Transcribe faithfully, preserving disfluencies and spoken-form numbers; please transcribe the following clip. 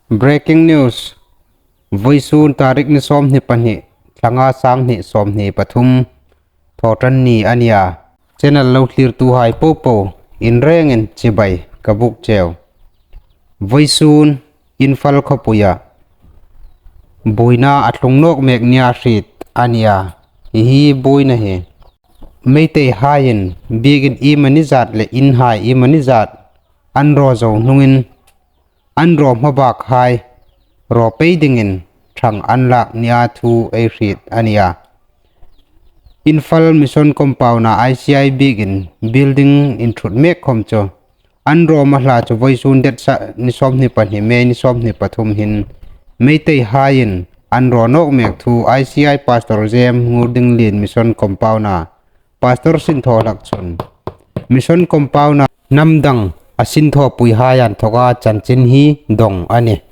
Breaking news. Vawisun tarik ni sawmhni pahni, thlanga sanghni sawmhni pathum, Thawṭanni a nia. Channel lo thlirtuhai popo, inrengin chibai ka buk cheu. Vawisun Imphal khawpuia buoina a tlung nawk mek nia hriet a nia. Hi hi buoina hi Meiteihaiin biekin iemani zat le inhai iemani zat an raw zo hnungin, an raw hmabakhai raw pei dingin ṭhang an lak nia thu ei hriet a nia. Imphal Mission Compound-a I C I biekin building inṭhut mek khawm chu an raw mahla chu vawisun det sa ni sawmhni pahni, May ni sawmhni pathum hin Meiteihaiin an raw nawk mek thu I C I Pastor Jem Ngurdinglien Mission Compound-a Pastor sinthaw hlak chun Mission Compound-a hnam dang a sinthawpuihai inthawka chanchin hi dong a nih.